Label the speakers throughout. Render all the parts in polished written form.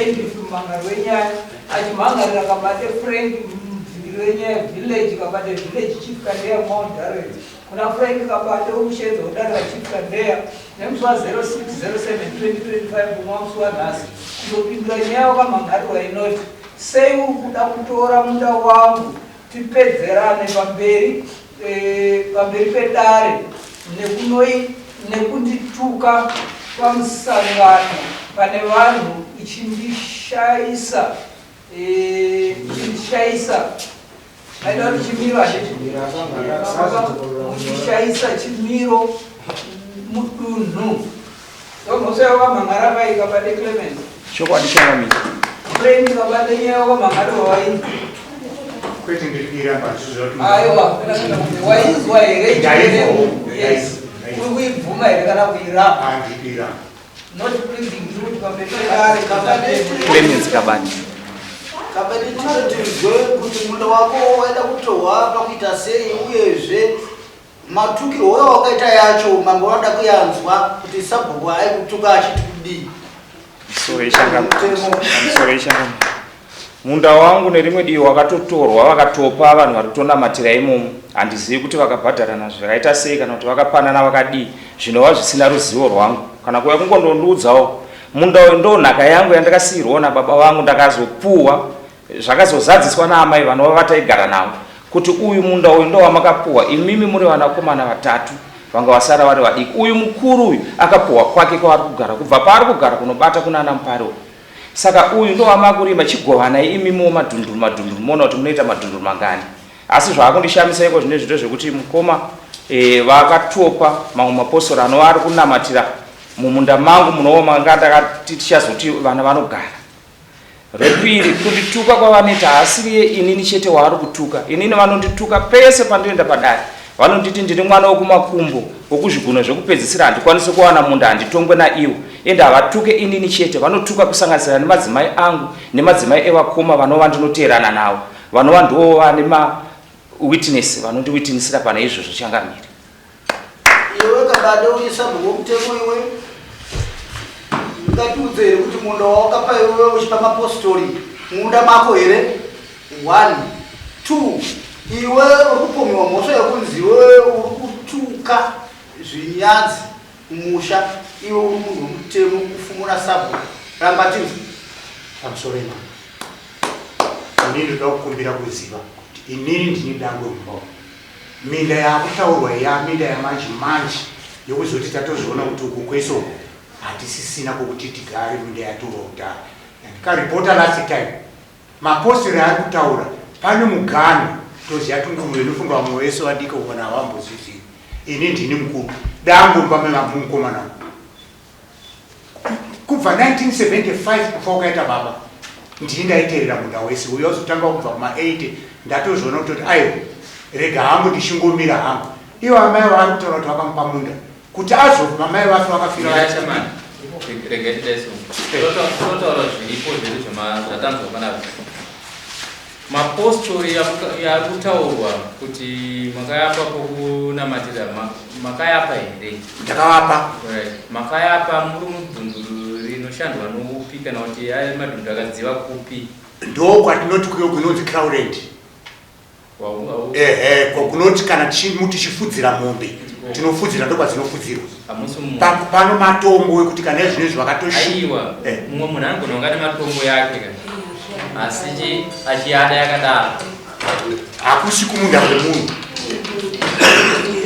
Speaker 1: Plaintiff mumhan'ari wenyaya achimhan'arira Kabate Frank mudzingiri wenyaya Village Kabate Village Chief Kandeya Mount Darwin kuna Frank Kabate wemushedzo wedare raChief Kandeya nemusi wa 06/07/2025 unova musi wanhasi kuzopindura nyaya wakamhan'arirwa inoti sei uri kuda kutora munda wangu tipedzerane pamberi eh, pamberi pedare nekunoi nekundituka pamusangano pane vanhu ichindishaisa eh, ichindishaisa aida kuti chimiro handiti muchishaisa chimiro mudunhu ndomhosva yawakamhan'ara mai Kabade Clement.
Speaker 2: Chokwadi changamire.
Speaker 1: Friend Kabade nyaya wakamhan'ara wawainzwa.
Speaker 3: Kwete ndiri kuiramba ndizvo
Speaker 1: zvati. Aiwa, wainzwa here?
Speaker 3: Ndainzwa.
Speaker 1: Yes. Uri kuibvuma here kana kuiramba?
Speaker 3: Ah, ndiri kuiramba.
Speaker 1: Not pleading guilty pamberi pedare Kabade.
Speaker 2: Clemens Kabade.
Speaker 4: Kabade tinotinzwe kuti munda wako waida kutohwa pakuita sei uyezve Matukirwo awakaita yacho mambo vanoda kuyanzwa kuti sabhuku aikutuka achiti kudii.
Speaker 2: Sorry changamire. Munda wangu nerimwe divi wakatotorwa vakatopa vanhu vari kutonamatira imomo. Handizivi kuti vakabhadharana zvakaita sei kana kuti vakapanana vakadii zvinova zvisina ruzivo rwangu kana kuuya kungondondiudzawo. Munda uyu ndo nhaka yangu yandakasiirwawo nababa vangu ndakazopuwa Zvakazozadziswa naamai vanova vataigara navo kuti uyu munda uyu ndowamakapuhwa imimi muri vanakomana vatatu vanga vasara vari vadiki. Uyu mukuru uyu akapuhwa kwake kwaari kugara kubva paari kugara kunobata kunana Mupari uku. Saka uyu ndowamakurima chigovanai imimiwo madhunduru madhunduru moona kuti munoita madhunduru mangani. Asi zvakundishamisa iko zvino izvi ndezvekuti mukoma e, vakatopa mamwe mapostori anova ari kunamatira mumunda mangu munova manga ndakati tichazoti vana vanogara. Repiri, kundituka kwavanoita haasiriye inini chete waari kutuka. Inini vanondituka pese pandinoenda padare. Vanonditi ndiri mwana wekumakumbo, wekuzvigunwe zvekupedzisira handikwanisi kuwana munda handitongwe naivo. Ende havatuke inini chete, vanotuka kusanganisira nemadzimai angu nemadzimai evakoma vanova ndinoteerana navo, vanova ndivo vane mawitness vanondiwitinisira pane izvozvo changamire.
Speaker 4: Iwe Kabade uri sabhuku womutemo iwe. Ungatiudze here kuti munda wawakapa iwewe uchipa mapostori munda mako here? One, two, iwe uri kupomiwa mhosva yekunzi iwewe uri kutuka zvinyadzi mumusha iwe uri munhu wemutemo kufumura sabhuku. Ramba tinzwe.
Speaker 3: Pamusoro imama. Inini ndoda kukumbira kuziva kuti inini ndini dangwe mumba umu. Minda yakutaurwa iya minda yamanje manje yokuzoti tatozviona kuti uku kwese uku hatisisina kwokuti tigare minda yatorwa kudhara. Yandikaripota last time mapostori ari kutaura pane muganhu toziva tunguruve nofunga vamwe vese vadiki kuona havambozvizivi ini ndini mukuru dango mumba memukomana Kubva 1975 kufa kwakaita baba ndini ndaiterera munda wese uyo wazotanga kubva kuma 80 ndatozviona kutoti aiwa rega hangu ndichingomira hangu ivo amai vaari kutaura kuti vakamupa munda kuti azofa amai vafe vakafira
Speaker 5: rega tidai so totaura zviripo zvedu zvatanzwa panapa Mapostori yarikutaurwa kuti makayapa pokunamatira makayapa here?
Speaker 3: Ndakavapa.
Speaker 5: Right. Makayapa muri mudhunduru rinoshandwa noupi kana kuti ari madhunduru akadziva kupi?
Speaker 3: Ndo kwatinoti kuyo kunonzi crowland. Ehe, kwakunoti kana tichifudzira mombe tinofudzira ndokwadzinofudzirwa. Pano matombo ekuti kana izvino izvi
Speaker 5: vakatoaiwa eh. mumwe munhu anogona kunga nematombo yake ka asi chi achiada yakadaro
Speaker 3: hakusi kumunda kwemunhu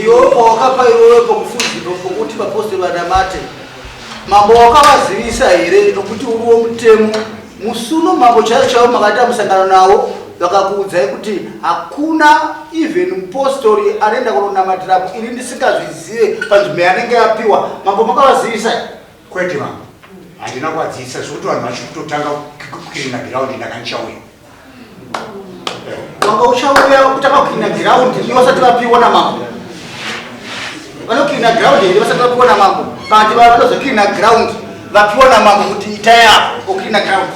Speaker 4: iwe pawakapa iwewe pokufudzirwa pokuti vapostori vanamate mambo wakavazivisa here nokuti uri womutemo Musi uno mambo chaivo chaivo makaita musangano nawo vakakuudzai kuti hakuna even mupostori anoenda kunonamatirapo ini ndisingazvizive panzvimbo yaanenge apiwa. Mambo makavazivisa?
Speaker 3: Kwete mambo, handina kuvadzivisa zvekuti vanhu vachi kutotanga kukirina giraundi ndanga ndichauya.
Speaker 4: Wanga uchauya kutanga kukirina giraundi ivo vasati vapiwa namambo. Vanokirina giraundi here vasati vapiwa namambo? But vanozokirina giraundi vapiwa namambo kuti itai apo okirina ground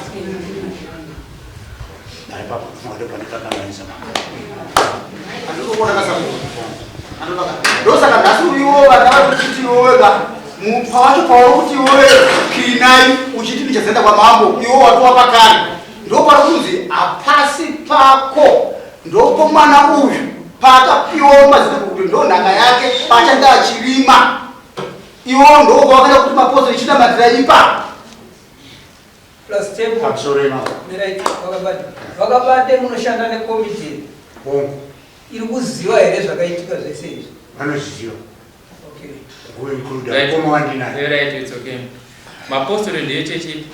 Speaker 4: ndosaka nhasi uriwo vana vari kuchiti iwoweka mupa wacho pauri kuti iwowe kirinai Uchiti ndichazoenda kwamambo iwe watova pakare. Ndopari kunzi hapasi pako ndopomwana uyu paakapiwa mazita kuti ndo nhaka yake paachange achirima. Iwo ndopawakaita kuti mapostori chinamatira ipapo.
Speaker 1: Plus temple.
Speaker 3: Pamusoro imambo.
Speaker 1: Mirai vakabate. Vakabate munoshanda nekomiti.
Speaker 3: Hongu.
Speaker 1: Iri kuziva here zvakaitika zvese izvi?
Speaker 3: Vanozviziva.
Speaker 1: Okay.
Speaker 3: Kuinclude
Speaker 5: Right.
Speaker 3: mukoma wandinaye.
Speaker 5: Right, it's okay. Mapostori ndeyechechi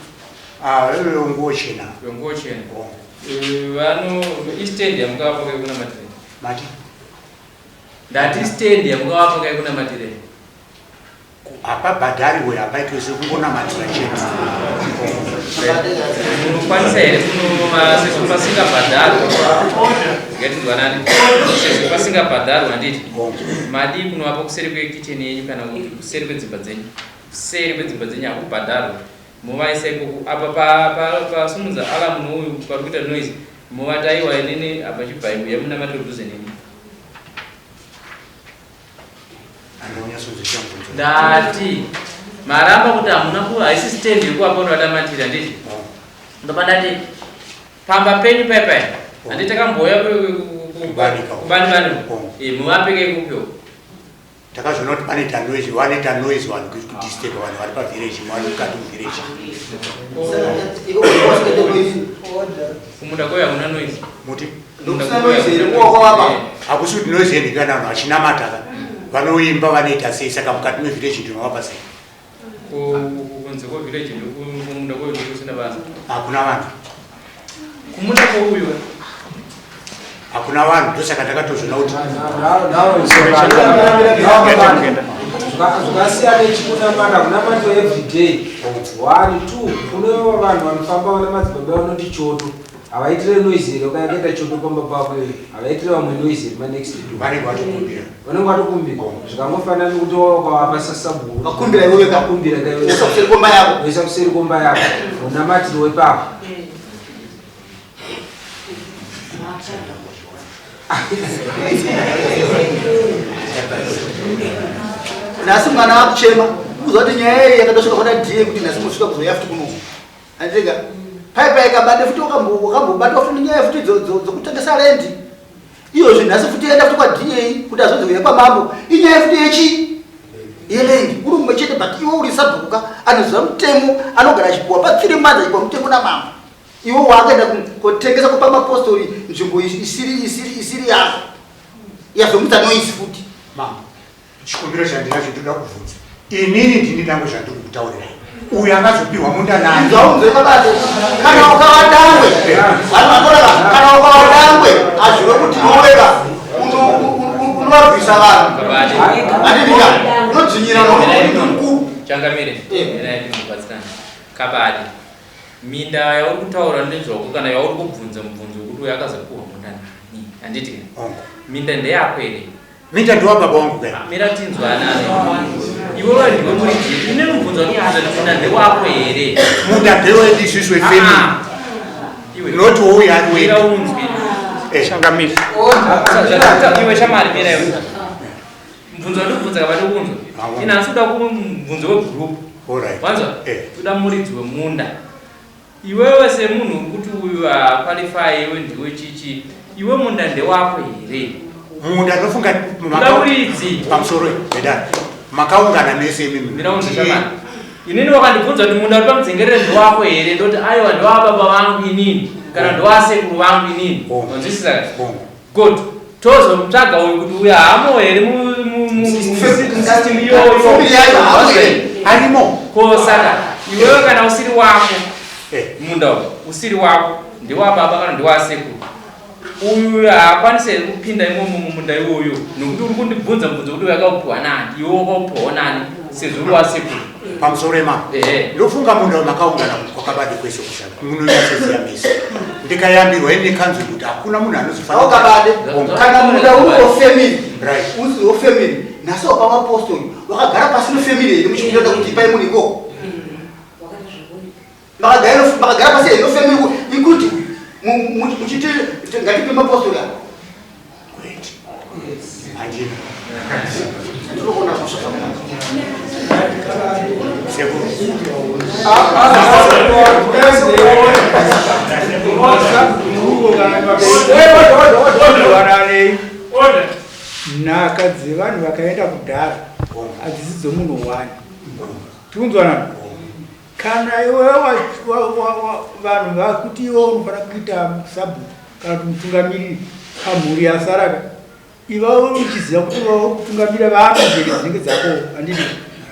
Speaker 3: Ah, iyoyo nguo chena.
Speaker 5: wenguo chena.
Speaker 3: Hongu.
Speaker 5: Vano istand yamukavapa kaikunamatire.
Speaker 3: Mati
Speaker 5: Ndati stand yamukavapa kaikunamatire.
Speaker 3: hapabhadhariwe hapaitwe sekungonamatira chete.
Speaker 5: Munokwanisa here kunoma sezvo pasingabhadharwa? Ngatinzwanani. Sezvo pasingabhadharwa handiti?
Speaker 3: Hongu.
Speaker 5: Madii kunovapa kuseri kwekicheni yenyu kana kuti kuseri kwedzimba dzenyu? Kuseri kwedzimba dzenyu hakubhadharwa. Muvaisa ikoko apa pasumudza alarm nouyu pari kuita noise movati aiwa inini apa chibvai uya munamatiro dhuze neni.
Speaker 3: Andonyatsoziva mubvunzo.
Speaker 5: Ndati maramba kuti hamuna ku haisi stand yekuvapa unovadamatira handiti?
Speaker 3: Hongu.
Speaker 5: Ndopa ndati pamba penyu pai pai handiti takambouya
Speaker 3: Kubanika.
Speaker 5: kubani bani
Speaker 3: Hongu.
Speaker 5: muvapeke ikokyo.
Speaker 3: Takazoona kuti panoita noise, vanoita noise vanhu kudisturb vanhu vari pavillage, vari mukati muvillage.
Speaker 1: Order.
Speaker 5: Kumunda kweyo hakuna noise.
Speaker 3: Muti
Speaker 5: Kumunda
Speaker 4: Ndokusina
Speaker 5: kweyo
Speaker 4: noise here
Speaker 5: hakuna
Speaker 4: muwoko
Speaker 5: noise.
Speaker 4: wapa?
Speaker 3: hakusi kuti noise yenyu kana vanhu vachinamata ka vanoimba vanoita sei saka mukati mevillage ndinovapa sei?
Speaker 5: Kunze kwevillage ndokumunda kweyo ndokusina basa.
Speaker 3: Hakuna vanhu.
Speaker 5: Kumunda kweuyo
Speaker 3: Hakuna vanhu ndosaka ndakatozoona kuti
Speaker 6: Zvakasiyana ichikunamata kunamatwa everyday. One, two, kune vanhu vanofamba vana madzibaba vanoti choto. Havaitire noise here ukayakaita choto pamba pako iwe. Havaitire vamwe noise here manext door.
Speaker 3: vanenge vatokumbira.
Speaker 6: Vanenge vatokumbira. Zvikangofanana nekuti wakavapa sasabhuku.
Speaker 4: Vakumbira iwewe ka.
Speaker 6: Vakumbira ka iwewe.
Speaker 4: Usa kuseri komba yako.
Speaker 6: Uisa kuseri komba yako. Unamatiro wepapo.
Speaker 4: Nhasi mwana akuchema kuziva kuti nyaya iyi yakatosvika kwana DA kuti nhasi mosvika kuzoya futi kuno. Andika pai pai kabade futi wakambobatwa futi nenyaya futi dzokutengesa rendi. Iyozve nhasi futi yaenda futi kwa DA kuti azonzi uya kwamambo. Inyaya futi yechi yelendi uri mumwe chete but iwe uri sabhuku anoziva mutemo anogara achipuwa pa 3 months achipuwa mutemo namambo. Iwe wakaenda kotengesa kupa mapostori nzvimbo isiri yako. Yazomutsa noise futi.
Speaker 3: Mambo, chikumbiro chandinacho ndoda kubvunza. Inini ndini dangwe zvandiri kukutaurirai. Uyu akazopiwa munda nani?
Speaker 4: Nzwaunzwe kabate. Kana ukawa dangwe, vanhu vanoreva kana ukawa dangwe hazvive kuti iweka unovabvisa vanhu.
Speaker 5: kabate.
Speaker 4: Handidika unodzvinyira nokuti mukuru.
Speaker 5: Changamire, mirai timbobatsirane. Kabate. Minda yauri kutaura nezvako kana yauri kubvunza mubvunzo wekuti uyu akazopiwa munda nani? Handiti?
Speaker 3: Hongu.
Speaker 5: Minda ndeyako here?
Speaker 3: Minda ndiwa baba wangu kai.
Speaker 5: Mira tinzwanane. Iwewe ndiwe muridzi. Ine mubvunzo wandikubvunza kuti munda ndewako here?
Speaker 3: Munda ndewedu isusu wefamily.
Speaker 5: Ah, Iwe.
Speaker 3: Not uyu ari
Speaker 5: Mira
Speaker 3: wedu.
Speaker 5: unzwe.
Speaker 2: Changamire.
Speaker 5: Order. Iwe shamari mira iwe. Mubvunzo wandikubvunza kabate unzwe.
Speaker 3: Awa.
Speaker 5: Ina asi kuda kumubvunzo wegroup.
Speaker 3: All right.
Speaker 5: Wanzwa? Toda muridzi wemunda. Iwewe semunhu uri kuti uyu haqualify iwe ndiwe chichi. Iwe munda ndewako here?
Speaker 3: Munda ndofunga
Speaker 5: Toda muridzi.
Speaker 3: pamusoro vedare. Makaungana mese imimi.
Speaker 5: Mira unzwe shamari. Inini wakandibvunza kuti munda uri pamudzengerere ndewako here? Ndoti aiwa ndewababa vangu inini kana ndewasekuru vangu inini.
Speaker 3: Hongu.
Speaker 5: Wanzwisisa ka?
Speaker 3: Hongu.
Speaker 5: Good. Tozomutsvaga uyu kuti uyu haamo here musystem iyoyo.
Speaker 4: Family yacho haamo here?
Speaker 3: Arimo.
Speaker 5: Ko saka iwewe kana usiri wako munda uyu usiri wako ndewababa kana ndewasekuru uyu haakwanisi here kupinda imomo mumunda iwoyo nokuti uri kundibvunza mubvunzo kuti uyu akaupiwa nani iwe wakaupiwawo nani sezvo uri wasekuru.
Speaker 3: Pamusoro imambo. Ndofunga munda makaungana kwakabade kwese kushanda. Munonyatsoziva mese. Ndikayambirwa ini nekanzuru kuti hakuna munhu anozofanira.
Speaker 4: Aukabade.
Speaker 3: Hongu.
Speaker 4: Kana munda uri wefamily.
Speaker 3: Right.
Speaker 4: Uri wefamily. Nhasi wapa mapostori wakagara pasi nefamily here muchikuita kuti ipai munhu ikoko. Makagara pasi here nefamily ikuti muchiti ngatipe mapostori apa.
Speaker 3: Great. Handina.
Speaker 4: Tinoona zvosvaka.
Speaker 3: Sekuru.
Speaker 1: Nhaka dzevanhu vakaenda kudhara hadzisi dzomunhu wani. Tikunzwanana? Kana iwe vanhu vakuti iwe unofanira kuita sabhuku kana kuti mutungamiriri pamhuri yasaraka, iva uchiziva kuti vakutungamira vaanojere dzinenge dzako, handiti?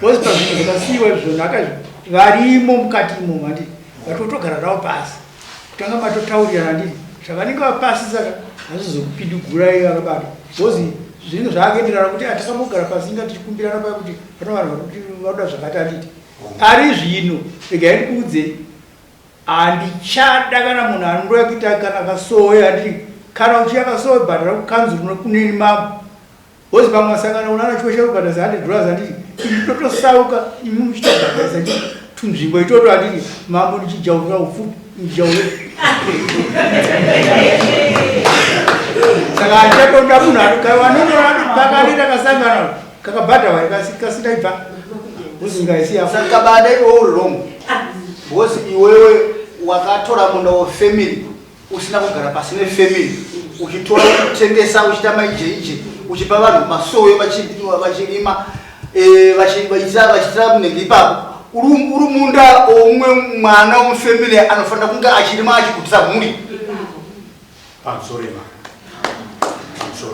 Speaker 1: Because pazvinhu zvakasiyiwa izvo nhaka izvo varimo mukati imomo, handiti? Vatotogara navo pasi kutanga matotaurirana, handiti? Zvavanenge vapasisa hazvizokupindugurai vakabata, because zvinenge zvaakuenderana kuti atisambogara pasi inga tichikumbirana paya kuti pane vanhu varikuti vanoda zvakati, handiti? Pari zvino regai ndikuudzei, handichada kana munhu anondoya kuita kana kasowe, handiti? Kana uchiya kasowe, bhadhara kukanzuru nokuneni mambo, because pamwe masangano unana chiwesha kubhadharisa $100, handiti? Ini totosauka, imi muchitobhadharisa chi tunzvimbo itoto, handiti? Mambo ndichijaurira upfupi ndijaure, saka handichatoda munhu anondoona takasangana kakabhadharwa kasindaibva uzingaisiya.
Speaker 4: Saka Kabada, iwe uri wrong because iwewe wakatora munda wefamily usina kugara pasi nefamily, uchitora kutengesa, uchiita maijeije, uchipa vanhu masowe vachirima, vachiitira munenge ipapo. Uri munda womumwe mwana wemufamily anofanira kunge achirima achigutisa mhuri.
Speaker 3: Pamusoro ema, pamusoro,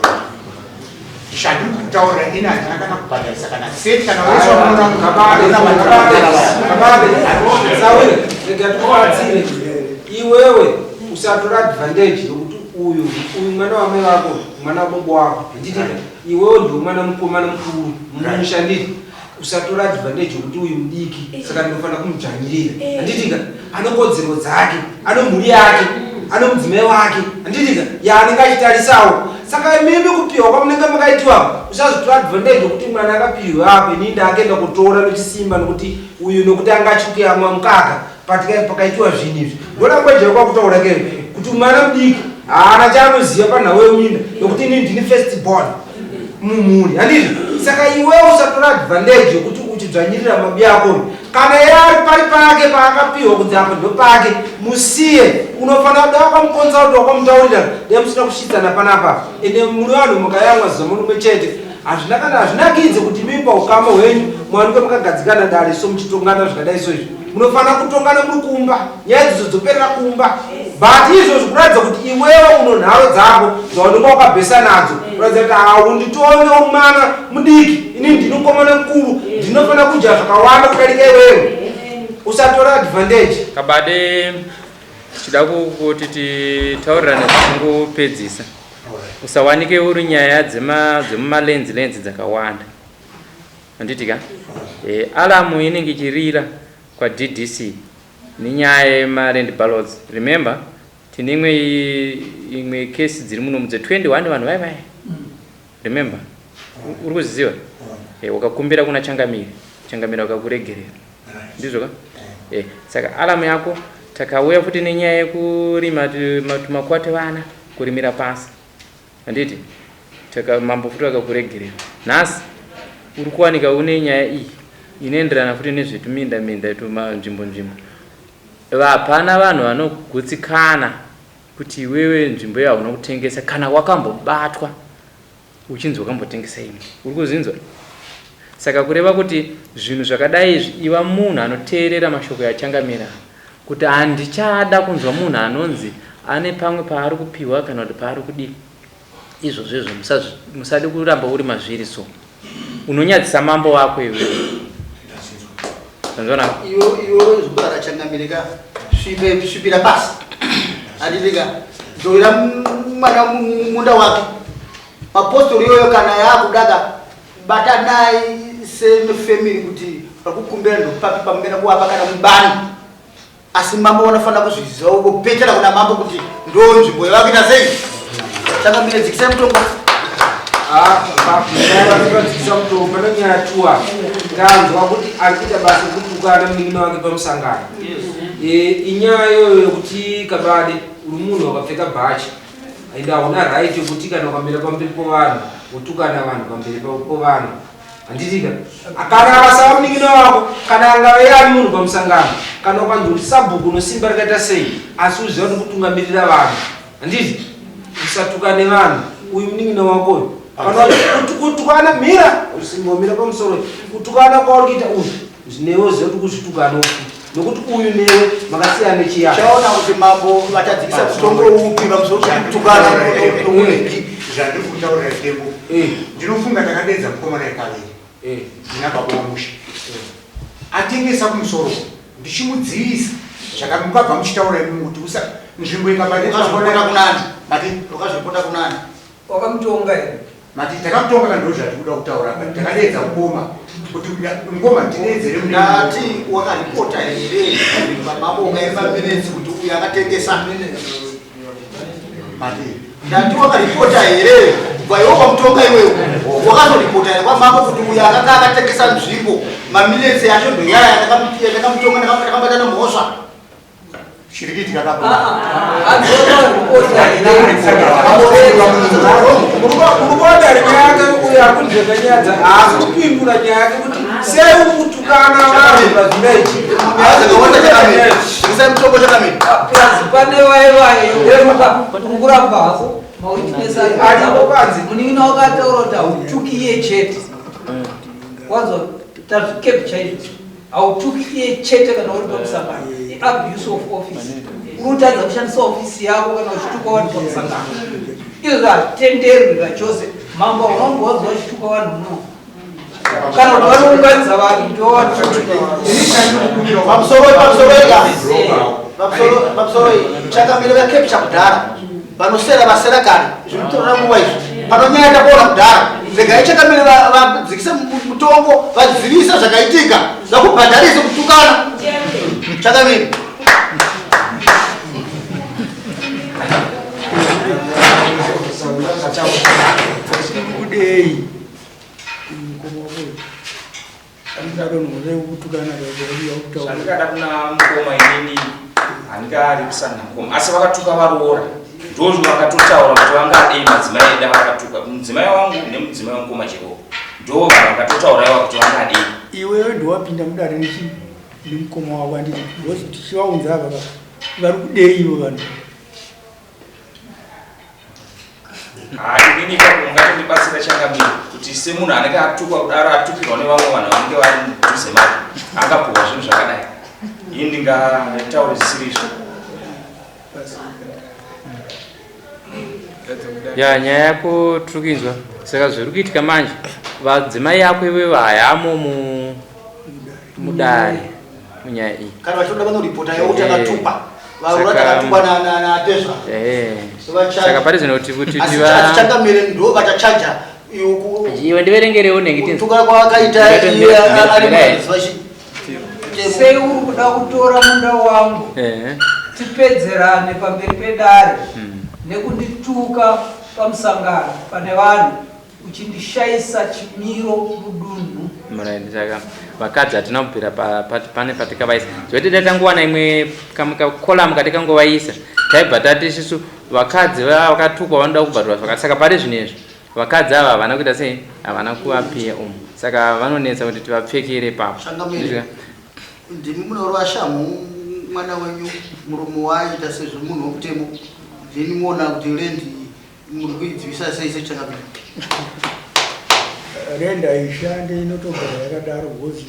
Speaker 3: zvandiri kutaurira ini handina kana kubhadharisa kana seti kana wese
Speaker 6: Sawira, rega tikubatsire. Iwewe usatora advantage yokuti uyu mwana wamai vako, mwana wababa wako, handiti? Iwewe ndiwe mwana mukomana mukuru mumusha, nditi? Usatora advantage yokuti uyu mudiki saka ndinofanira kumudzvanyirira, handitika? Ane kodzero dzake, ane mhuri yake, ane mudzimai wake, handitika, yaanenge achitarisawo. Saka imimi kupiwa kwamunenge makaitiwa, usazotora advantage yokuti mwana akapiwa apo, inini ndaakaenda kutora nechisimba nokuti uyu, nokuti anga achikuyamwa mukaka pakaitiwa zvinhu izvi. Ndolangweje kwakutaura ke kuti mwana mudiki haana chaanoziva panhau yeminda nokuti inini ndini first born mumhuri, handizvo? Saka iwewe usatora advantage yokuti uchidzvanyirira mabi ako. Kana iye ari pari pake paakapiwa kunzi apo ndo pake, musiye. Unofanira kuda wakamukonza kuti wakamutaurira, dai musina kusvitsana panapa. Ende muri vanhu mukayamwa zuva rimwe chete, hazvina kana hazvinakidze kuti imi paukama hwenyu muwanikwe makagadzikana dare so muchitongana zvakadai. So izvi munofanira kutongana muri kumba, nyaya dzidzo dzoperera kumba. But izvozvo kuratidza kuti iwewe uno nharo dzako dzaunenge wakabhesa nadzo, kuratidza kuti haunditone mwana mudiki, ini ndini mukomana mukuru, ndinofanira kudya zvakawanda kudarika iwewe. Usatora advantage.
Speaker 5: Kabade, tichida kuti titaurirane tichingopedzisa, usawanike uri nyaya dzemumalenzi lenzi dzakawanda, handiti ka? Alarm inenge ichirira kwaDDC nenyaya yemaland ballots. Remember, tine imwe kesi dziri munomu dze21 vanhu vai vai, remember? Uri kuziziva? Wakakumbira kuna Changamire, Changamire wakakuregerera, ndizvo ka? Saka alarm yako, takauya futi nenyaya yekurima tumakwate, vana kurimira pasi, handiti? Taka mambo futi vakakuregerera. Nhasi uri kuwanika une nyaya iyi inoenderana futi nezvetuminda minda, tumanzvimbo nzvimbo. Hapana vanhu vanogutsikana kuti iwewe nzvimbo iyo hauna kutengesa kana wakambobatwa uchinzi wakambotengesa imwe. Uri kuzinzwa? Saka kureva kuti zvinhu zvakadai izvi, iva munhu anoteerera mashoko yachangamira kuti handichada kunzwa munhu anonzi ane pamwe paari kupiwa kana kuti paari kudii. Izvozvo izvo musadi kuramba uri mazviri, so unonyadzisa mambo wako iwewe. Anzona?
Speaker 4: Iwe zuva rachangamire ka, svipira pasi, handitika? Dzorera mwana munda wake. Mapostori iyoyo kana yaakudaka, batanai sefamily kuti vakukumbira ndopapi pamumena kuvapa kana mubani. Asi mambo vanofanira kuzviziva, vopetera kuna mambo kuti ndo nzvimbo yavakuita sei. Changamire, dzikisai mutongo.
Speaker 6: Vadzikisa mutongo. Pane nyaya tuwa tanzwa kuti ari kuita basa rekutukana munin'ina wake pamusangano. Inyaya iyoyo yokuti Kabade, uri munhu wakapfeka bhachi ende hauna right yokuti kana ukamira pamberi povanhu wotukana vanhu pamberi povanhu. Handitika kana akasava munin'ina wako kana angave ari munhu pamusangano kana ukanzi uri sabhuku unosimba rikaita sei asi uziva kuti kutungamirira vanhu handiti usatukane vanhu uyu munin'ina wako uyu kana kutukana mira usimbomira pamusoro kutukana kwauri kuita uyu newe uziva kuti kuzvitukana uku nokuti uyu newe makasiyana nechiyana
Speaker 4: Chaona kuti mambo vachadzikisa mutongo upi pamusoro pekutukana nokunegi.
Speaker 3: Zvandiri kutaurira Dembo, ndinofunga ndakadedza mukomana yekaviri ndina baba wamusha atengesa kumusoro ndichimudzivisa zvakamukabva muchitaura imimi kuti usa nzvimbo
Speaker 4: Wakazvipota kunani?
Speaker 3: Mati
Speaker 4: Wakazvipota kunani?
Speaker 1: Wakamutonga here?
Speaker 3: Mati takamutonga kana ndozvatiri kuda kutaura apa takadeedza mukoma kuti mukoma tideedzere
Speaker 4: Ndati wakaripota here mambo ukaema minutes kuti uyu akatengesa?
Speaker 3: Mati
Speaker 4: Ndati wakaripota here kubva iwe wamutonga iwewe wakazoripota here kwamambo kuti uyu akanga akatengesa nzvimbo maminutes yacho ndoyaya ndakamutonga ndakabata nemhosva?
Speaker 3: Chiri kuitika kapo.
Speaker 6: Urikuona nyaya yake uyo akunzveka nyaya dza haasi kupindura nyaya yake kuti sei uri kutukana vanhu pavillage.
Speaker 4: Isai mutongo chakamira.
Speaker 1: Plus pane vaye vaye uri kuramba hako mawitness
Speaker 6: Aripo panze.
Speaker 1: Munin'ina wakataura kuti hautuki iye chete. Wanzwa tazvicapture izvo. Hautuki iye chete kana uri pamusangano. Iabuse of office. Uri kutadza kushandisa ofisi yako kana uchituka vanhu pamusangano. Izvo hazvitenderwi zvachose. Mambo haunonge wanzwa uchituka vanhu muno. Kana kuti vanounganidza vanhu ndovanotuka vanhu.
Speaker 4: Pamusoro pamusoro ika. Pamusoro pamusoro chakamira vakapture kudhara. Vanosera vasera kare zvinotorera nguva izvi. Pano nyaya takuona kudhara. Regai chakamira vadzikise mutongo vadzivise zvakaitika. Zvakubhadharise kutukana. Chakamira.
Speaker 7: Kudei mukoma wako
Speaker 2: Zvandingada kuna mukoma inini handingaripsana namukoma asi vakatuka varoora ndozvo vakatotaura kuti vangadei madzimai edu vakatuka mudzimai wangu nemudzimai wamukoma Jehovha ndo vanhu vakatotaura iva kuti vangadei.
Speaker 7: Iwewe ndowapinda mudare nechi nemukoma wako handiti because tichivaunza ava vari kudei ivo vanhu.
Speaker 2: Haa inini ipapo mungatondibatsira changamire kuti semunhu anenge atukwa kudaro atukirwa nevamwe vanhu vanenge vari mudhuze make akapuhwa zvinhu zvakadai ini ndingataure zvisiri izvo.
Speaker 5: Ya nyaya yako tiri kuinzwa saka zviri kuitika manje vadzimai yako iwewe hayamo mudare munyaya iyi.
Speaker 4: Kana vachitoda vanoripota yavo kuti akatukwa. Varora takatukwa natezva.
Speaker 5: Saka pari zvino kuti kuti
Speaker 4: tiva asi changamire ndo vachachaja
Speaker 5: iwe ndiverengerewo nenge tinzi.
Speaker 4: Kutuka kwakaita iye ari muziva chi.
Speaker 1: Sei uri kuda kutora munda wangu tipedzerane pamberi pedare nekundituka pamusangano pane vanhu uchindishaisa chimiro mudunhu.
Speaker 5: Muraini saka vakadzi hatina kubvira pane patikavaisa zvekuti dai tangowana imwe kakolamu katikangovaisa taibva tati isusu vakadzi vakatukwa vanoda kubhadharwa zvakati saka pari zvino izvi vakadzi ava havana kuita sei havana kuvapiya umu saka vanonetsa kuti tivapfekere ipapo.
Speaker 4: Changamire, ndimi munorova shamhu mwana wenyu muromo waaita sezvo munhu womutemo then moona kuti lendi Muri kuidzivisa sei sechangamire?
Speaker 7: Rent haishande inotogara yakadaro because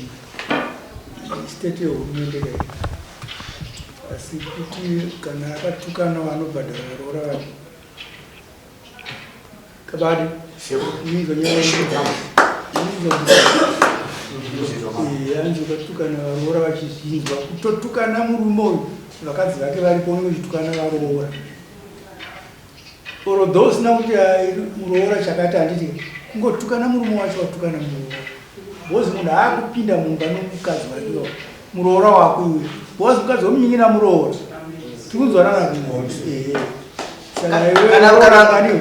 Speaker 7: state yehurumende kai asi kuti kana akatukana vanobhadhara varoora vake kabadi anzi ukatukana varoora vachizvinzwa kutotukana murume uyu vakadzi vake varipo unenge uchitukana varoora Or though usina kuti muroora chakati handiti kungotukana murume wacho watukana muroora because munhu aakupinda mumba nomukadzi wake iwawo muroora wako iwe because mukadzi womunyin'ina muroora tikunzwanana ehe saka iwe roora ngani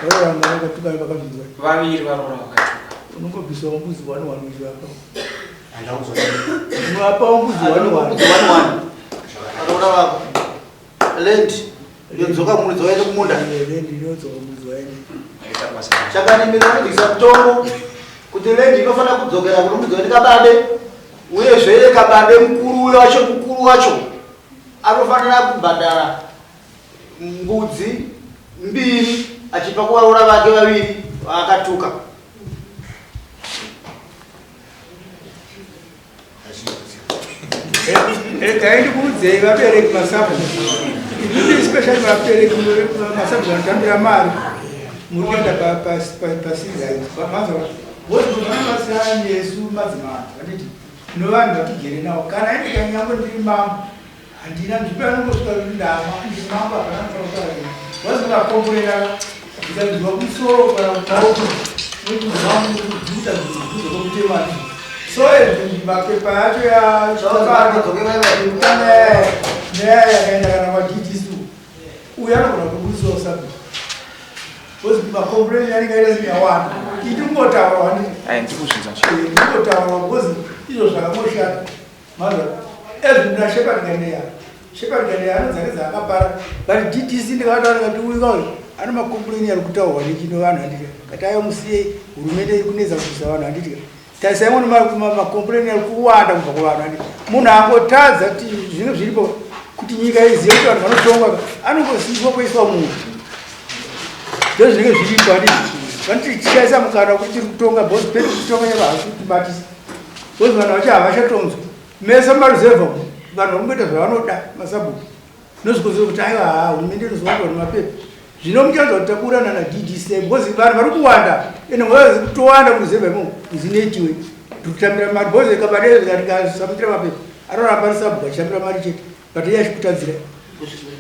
Speaker 7: roora ngani wakatuka vakazvinzwa
Speaker 2: vaviri varoora vakatuka
Speaker 7: unongobvisawo mbudzi one one uchivapa unovapawo mbudzi one one
Speaker 4: varoora vako Land yodzoka muridzi waende kumunda.
Speaker 7: Land inodzoka muridzi waende.
Speaker 4: Chakanimira kudzikisa mutongo. Kuti land inofanira kudzokera kune mudzi wendikabade uyezve kabade mukuru uyo wacho mukuru wacho anofanira kubhadhara mbudzi mbiri achipa kuvaroora vake vaviri vaakatuka.
Speaker 7: Regai ndikuudzei vabereki masabhuku, imimi especially vabereki masabhuku vanotambira mari muri kuenda pasizai manzwa vozvinobatsirana nesu madzimambo handiti novanhu vatigere navo kana ine kanyange ndiri mambo handina nzvimbo yanongosvika kuti ndama ndiri mambo hapana anofanira kutaura neni vazingakomborera ndikanzwa kumusoro kana kumaoko nekuita zvinhu so mapepa yacho yanyaya yakaenda kana kwaDDC uyu anogona kubudisawo sabhuku because makomplain anenge aita seyawanda iti kungotaurwa ndikuzvinzwa because izvo zvakangoshata Mother, ezvi ndina Shepherd Gandeya. Shepherd Gandeya anodzake dzaakapara. But DDC ndikataura ndikati uyu kauyu ano makomplaini ari kutaurwa nechino vanhu handiti. Kati ayo musiye hurumende iri kunetsa kubvisa vanhu handiti. Tarisai muone makomplaini ari kuwanda kubva kuvanhu handiti. Munhu angotadza kuti zvinhu zviripo kuti nyika izive kuti vanhu vanotongwa anongosiiswa kuiswa munhu. Ndozvinenge zviripo handiti. Vanoti tishaisa mukana wekuti tiri kutonga because pedu kutonga nyama hasi kutibatisa. Because vanhu vacho havachatonzwa mese mumaruzevha umu vanhu vari kungoita zvavanoda masabhuku nozvikonzero kuti aiwa haa hurumende inozowandirwa nemapepa zvino muchanzwa kuti taburana naDDC because vanhu vari kuwanda ende ngovazi kutowanda muruzevha imomo zinoitiwe tiri kutambira mari because kabadezvikasamutira mapepa anoramba ari sabhuku achitambira mari chete but iye achikutadzira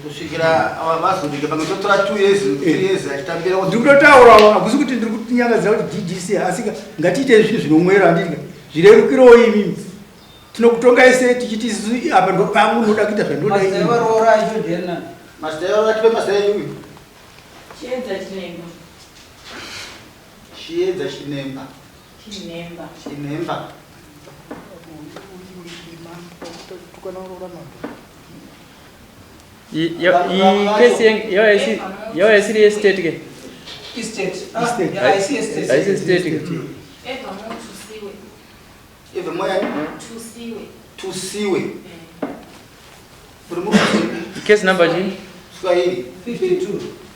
Speaker 4: kusvikira vazodike pamwe totora 2 years 3 eh. years achitambira
Speaker 7: ndiri kutotaurawo hakusi kuti ndiri kutinyangadzira kuti ddc asi ngatiite zvinhu zvinomwera handiti zvirerukirewo imimi tinokutongai sei tichiti isusu apa ndopangu unoda kuita zvandoda
Speaker 4: Chiedza Chinemba. Chinemba. Chinemba.
Speaker 5: Kesi yauya isiri yestate ke?
Speaker 1: Estate.
Speaker 7: Estate.
Speaker 1: Haisi estate.
Speaker 5: Haisi state ke?
Speaker 8: Eva mo tusiwe.
Speaker 4: Eva mo yani?
Speaker 8: Tusiwe.
Speaker 4: Tusiwe. Uri murume.
Speaker 5: Case number chii?
Speaker 4: Swahili.
Speaker 1: 52.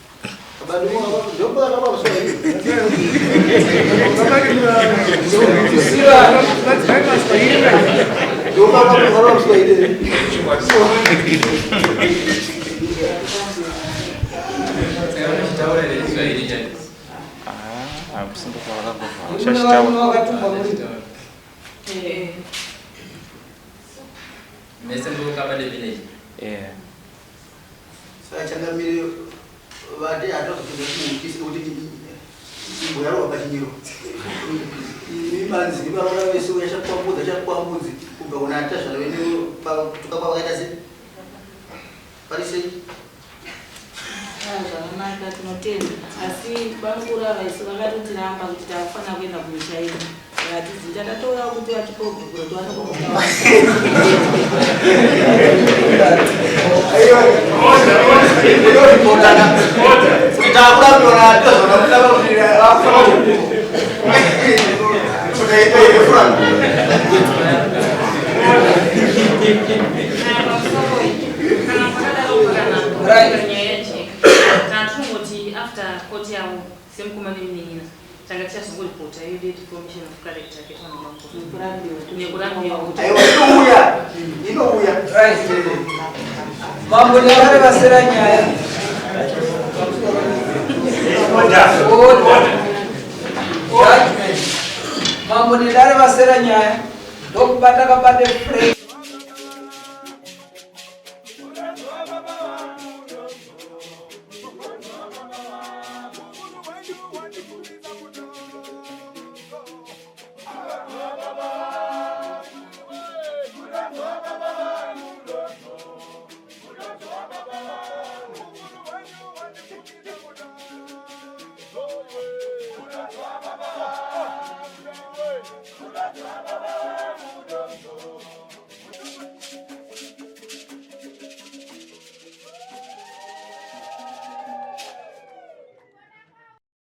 Speaker 5: Mese ndokabade village.
Speaker 2: Yeah.
Speaker 4: Saka changamire vati hatozopinda muhofisi nekuti imbo yarova pachinyiro. Imi manzi varoora vese uya chakupa mbudzi achakupa mbudzi kubva kuna atazvara venyu pakutuka kwavakaita sei? Pari sei?
Speaker 8: Ah, zvakanaka tinotenda asi bamukuru ava isu vakatotiramba kuti takufanira kuenda kumisha yedu vakati takatouya kuti vatipe gupuro tiwane kubuda Right. After court yavo semukoma nemunin'ina tanga tichazongoripota iyo deformation of character nekurambiwa kuti
Speaker 4: Aiwa inouya inouya.
Speaker 1: Right. Mambo nevari vasera nyaya. Order. Judgment. Mambo nedare vasera nyaya. Ndokubata kabate Frank.